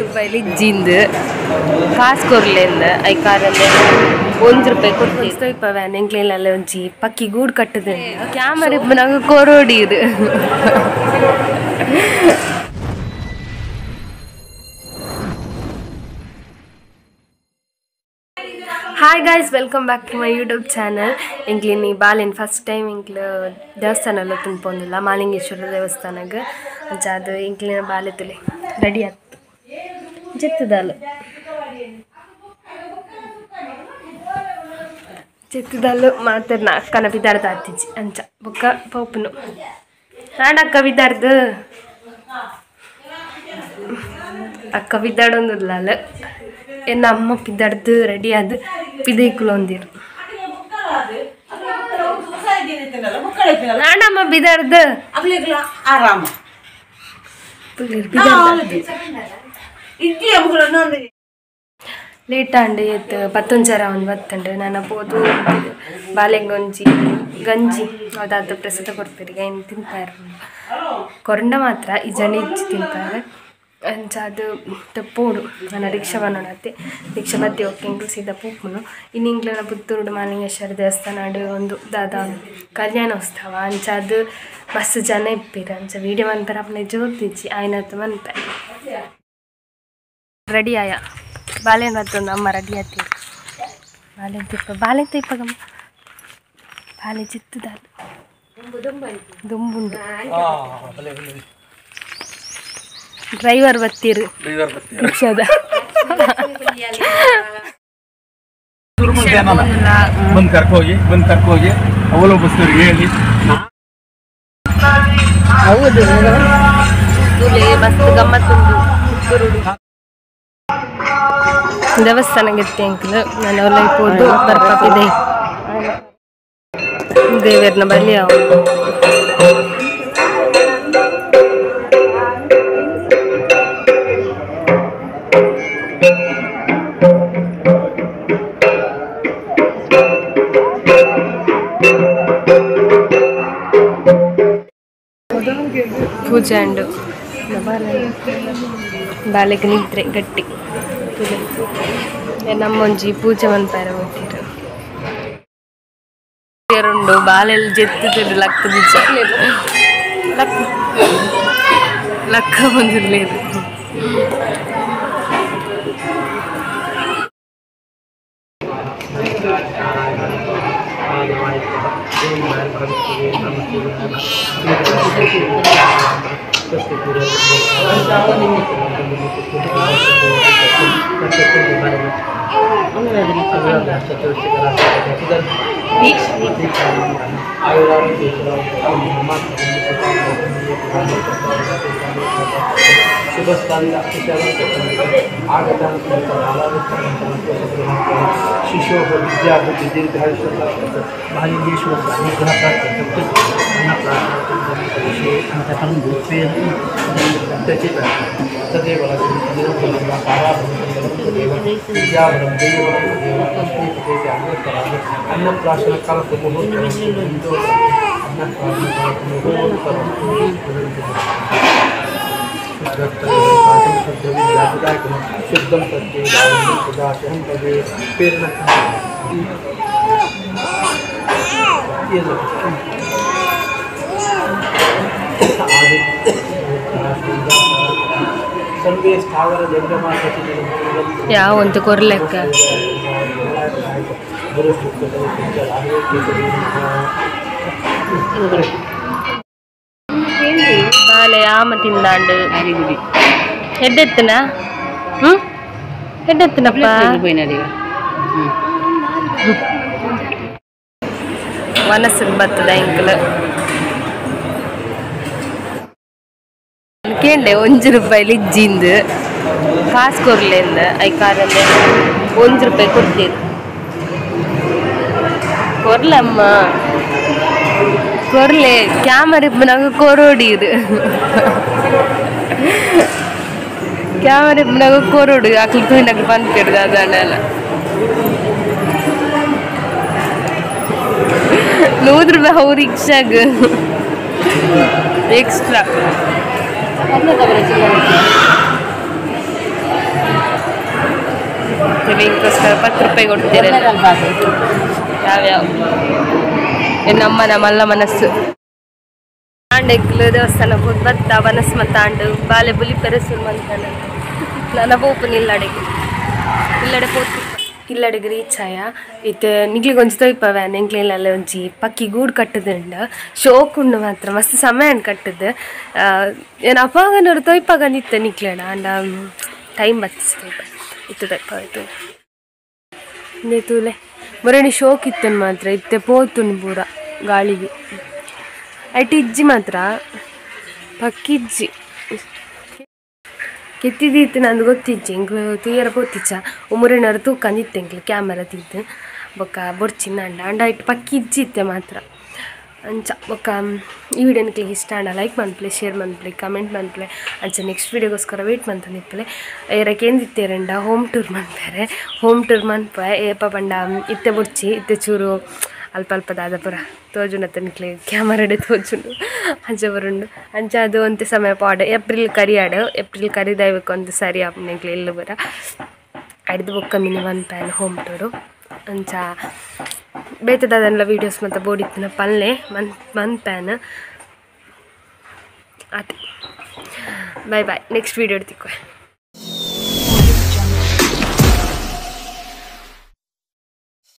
ರೂಪಾಯಿ ಜಿಂದು ಕಾಸು ಕೊರ್ಲೆಂದು I ಕಾರಲ್ಲಿ 1 ರೂಪಾಯಿ ಕೊಡ್ತೀವಿ. ಇಪ್ಪ ವ್ಯಾನ್ ಎಂಕ್ಲೆಲ್ಲ ಒಂಜಿ ಪಕ್ಕಿ ಗೂಡು ಕಟ್ಟುದು ಕ್ಯಾಮರಾ ಇಪ್ಪನಾಗ ಕೊರೋಡಿ ಇದು. Hi guys, welcome back to my YouTube channel. ಎಂಕ್ಲಿನಿ ಬಾಲೆನ್ first time ಎಂಕ್ಲ ದೇವಸ್ಥಾನ ತುಂಬಿಲ್ಲ ಮಾಲಿಂಗೇಶ್ವರ ದೇವಸ್ಥಾನಕ್ಕೆ ಅಂಚ ಅದು ಎಂಕ್ಲಿನ ಬಾಲೆ ತುಲೆ ರೆಡಿ ಆಗ್ತು ಜೆತ್ತದಾಲು ಜೆತ್ತದಾಲು ಮಾತಾಡ್ನ ಅಕ್ಕನ ಬಿದ್ದಾರ್ದು ಆತಿಜಿ ಅಂಚ ಬೊಕ್ಕ ಪೋಪುನು ನಾಡ ಅಕ್ಕ ಬಿದ್ದಾರ್ದು ಅಕ್ಕ ಬಿದ್ದಾಡೊಂದಿಲ್ಲ ಎನ್ನ ಅಮ್ಮ ಪಿದ್ದಾಡ್ದು ರೆಡಿ ಆದ ಪಿದೈಕುಲೊಂದಿರು ನಾನಮ್ಮ ಬಿದ್ದಾರ್ದು ಆರಾಮ ಲೇಟ್ ಆಂಡ್ ಎತ್ತು ಪತ್ತೊಂಜರ ಒಂದು ಬತ್ತಂಡು ನಾನು ಪೋದು ಬಾಲೆಗೊಂಜಿ ಗಂಜಿ ಅದಾದ ಪ್ರಸಾದ ಕೊಡ್ತೀರಿ ಏನು ತಿಂತಾರೆ ಕೊರಂಡ ಮಾತ್ರ ಈ ಜನ ಇಜ್ಜಿ ತಿಂತಾರೆ ಅಂಚ ಅದು ಪೋಡು ನನ್ನ ರಿಕ್ಷಾ ಬನ್ನೋಡತ್ತೆ ರಿಕ್ಷಾ ಬತ್ತಿ ಹೋಗಿ ಸೀದಾ ಪೂಪುನು ಇನ್ನು ಇಂಗ್ಲನ ಪುತ್ತೂರುಡು ಮಾಲಿಂಗೇಶ್ವರ ದೇವಸ್ಥಾನ ಒಂದು ದಾದ ಕಲ್ಯಾಣೋತ್ಸವ ಅಂಚ ಅದು ಮಸ್ತ್ ಜನ ಇಪ್ಪಿರ ಅಂಚ ವೀಡಿಯೋ ಮನ್ಪರ ಅಪ್ಪನೆ ಜ್ಯೋತಿಜಿ ಆಯ್ನತ್ತು ಮನ್ಪೆ ರೆಡಿ ಆಯ ಬಾಳೆನ್ ಬತ್ತೊಂದು ಅಮ್ಮ ರೆಡಿ ಆತೀರಿ ಬಾಳೆನ್ ತಿಪ್ಪ ಬಾಳೆ ತಿಪ್ಪಗಮ್ಮ ಬಾಳೆ ಚಿತ್ತದಾಲು ದುಂಬುಂಡು ಡ್ರೈವರ್ ಬತ್ತೀರು ರಿಕ್ಷಾದ ಬಂದು ಕರ್ಕೋಗಿ ಬಂದು ಕರ್ಕೋಗಿ ಅವಳು ಬಸ್ನವ್ರಿಗೆ ಹೇಳಿ ಹೌದು ಮಸ್ತ್ ಗಮ್ಮತ್ತುಂಡು ದೇವಸ್ಥಾನಕ್ಕೆ ಅಂಕಲ್ ನಾನು ಅವಳ ಪೋದು ಬರ್ಪಾಪಿದೆ ದೇವರನ್ನ ಬಲಿ ಅವಳು ಪೂಜೆ ಅಂಡು ಬಾಲೆಗೆ ನಿದ್ರೆ ಗಟ್ಟಿ ನಮ್ಮೊಂಜಿ ಪೂಜೆ ಮನ್ಪಾರ ಹೋಗ್ತೀರ ಉಂಡು ಬಾಲೆಲ್ಲಿ ಜೆತ್ತು ಲಕ್ಕ ಬಿಜ್ಜ ಲಕ್ಕ ಲಕ್ಕ ಬಂದಿರ್లేదు. शिशोः विद्या बुद्धि दीर्घायुष्य मालिंगेश्वर अनुग्रह प्राप्त तदेव अन्नप्राशन शुद्धं ಸರ್ವೇ ಸ್ಥಾವರ ಜಂಗಮ ಯಾವ ಒಂದು ಕೊರ್ಲೆಕ್ಕ ಬಾಲೆ ಆಮ ತಿಂದಾಂಡು ಹೆಡ್ಡೆತ್ತನ ಹೆಡ್ಡೆತ್ತನಪ್ಪ ವನಸ್ಸು ಬತ್ತದ ಇಂಕಲ್ ಕೇಂಡೆ 1 ರೂಪಾಯಿ ಜಿಂದು ಕಾಸು ಕೊರ್ಲೆಂದು I ಕಾರಲ್ಲಿ 1 ರೂಪಾಯಿ ಕೊಡ್ತೀರಿ ಕೊರ್ಲಮ್ಮ ಕೊರ್ಲೆ ಕ್ಯಾಮರಾ ಇಪ್ಪನಾಗ ಕೊರೋಡಿ ಇದು ಕ್ಯಾಮರಾ ಇಪ್ಪನಾಗ ಕೊರೋಡು ಅಕ್ಲು ತೂಯಿನಕ್ಲು ಪನ್ಪಿರ್ದು ಅದಾನೆಲ್ಲ 100 ರೂಪಾಯಿ ಅವು ರಿಕ್ಷಾಗ ಎಕ್ಸ್ಟ್ರಾ. ಇಂಕೋಸ್ಕರ 10 ರೂಪಾಯಿ ಕೊಡ್ತೀರ. ಯಾವ್ಯಾವ ನಮ್ಮನ ಮಲ್ಲ ಮನಸ್ಸು ಆಂಡೆಗ್ಲು ದೇವಸ್ಥಾನ ಬತ್ತ ಬನಸ್ ಮತ್ತಾಂಡು ಬಾಲೆ ಬುಲಿ ಪೆರಸುಲ್ ಮಂತಾನ ನನ್ನ ಪೋಪುನ ಇಲ್ಲಡೆಗೆ ಇಲ್ಲಡೆ ಪೋತು ಇಲ್ಲಡೆಗೆ ರೀಚ್ ಆಯ. ಇತ್ತೆ ನಿಗ್ಲಿಗೆ ಒಂಜಿ ತೊಯ್ಪವೆ ಎಂಕ್ಲೆಲ್ಲ ಒಂಜಿ ಪಕ್ಕಿ ಗೂಡು ಕಟ್ಟುದುಂಡು ಶೋಕ್ ಉಂಡು ಮಾತ್ರ ಮಸ್ತ್ ಸಮಯ ಕಟ್ಟುದು. ಏನು ಅಪಾಗನವರು ತೊಯ್ಪಾಗ ನಿತ್ತೆ ನಿಕ್ಲೇಣ ಅಂಡ ಟೈಮ್ ಬತ್ತಿಸ್ ಇತ್ತು ತೊಯ್ಪ ಆಯ್ತು ತೂಲೆ ಬರಣಿ ಶೋಕ್ ಇತ್ತನ್ ಮಾತ್ರ ಇತ್ತೆ ಪೋತುಂಡು ಪೂರ ಗಾಳಿಗೆ ಐಟ್ ಇಜ್ಜಿ ಮಾತ್ರ ಪಕ್ಕಿಜ್ಜಿ ಕೆತ್ತಿದ್ದೀತ್ತು ನಂದು ಗೊತ್ತಿಜ್ಜಿ ಎಂಕ್ಲು ತುಯ್ಯರ ಪೋತಿಚ್ಚ ಉಮುರಿನವರು ತೂಕಂದಿತ್ತು ಎಂಕ್ಲು ಕ್ಯಾಮರಾ ತಿದ್ದು ಬೊಕ್ಕ ಬೊರ್ಚಿನ ಅಂಡ ಅಂಡ ಇಟ್ಟು ಪಕ್ಕಿ ಇಜ್ಜಿ ಇತ್ತೆ ಮಾತ್ರ ಅಂಚ. ಬೊಕ್ಕ ಈ ವಿಡಿಯೋ ನಿಕ್ಲಿಗೆ ಇಷ್ಟ ಅಂಡ ಲೈಕ್ ಮನ್ಪ್ಲೆ ಶೇರ್ ಮನ್ಪ್ಲೆ ಕಮೆಂಟ್ ಮನ್ಪ್ಲೆ ಅಂಚ ನೆಕ್ಸ್ಟ್ ವೀಡಿಯೋಗೋಸ್ಕರ ವೇಟ್ ಮಂತಂದಿಪ್ಪಲೆ. ಏರಕ್ಕೆ ಎಂದಿತ್ತೇರಂಡ ಹೋಮ್ ಟೂರ್ ಮನ್ಪೇರೆ ಹೋಮ್ ಟೂರ್ ಮನ್ಪ ಏಪ ಪಂಡ ಇತ್ತೆ ಬೊರ್ಚಿ ಇತ್ತೆ ಚೂರು ಅಲ್ಪ ಅಲ್ಪ ದಾದಪುರ ತೋಜುಂಡು ನಿಕ್ಲೆ ಕ್ಯಾಮರಾಡೆ ತೋಜುಂಡು ಅಂಚ ಬರುಂಡು ಅಂಚ ಅದು ಒಂತೆ ಸಮಯ ಪಾಡು ಏಪ್ರಿಲ್ ಕರಿಯಾಡು ಏಪ್ರಿಲ್ ಕರಿದಾಯ್ಬೇಕು ಅಂತ ಸರಿ ಆಪುನೆಗ್ಲೆ ಇಲ್ಲು ಬರ ಅಡ್ದು ಬೊಕ್ಕ mini one PAN home tour ಅಂಚ ಬೇತದಾದನ್ಲ ವೀಡಿಯೋಸ್ ಮತ್ತು ಬೋಡಿತ್ತಿನ ಪಲ್ಲೆ ಮನ್ ಮನ್ ಪ್ಯಾನ್ ಆತ. Bye bye, next video ತಿಕ್ಕು.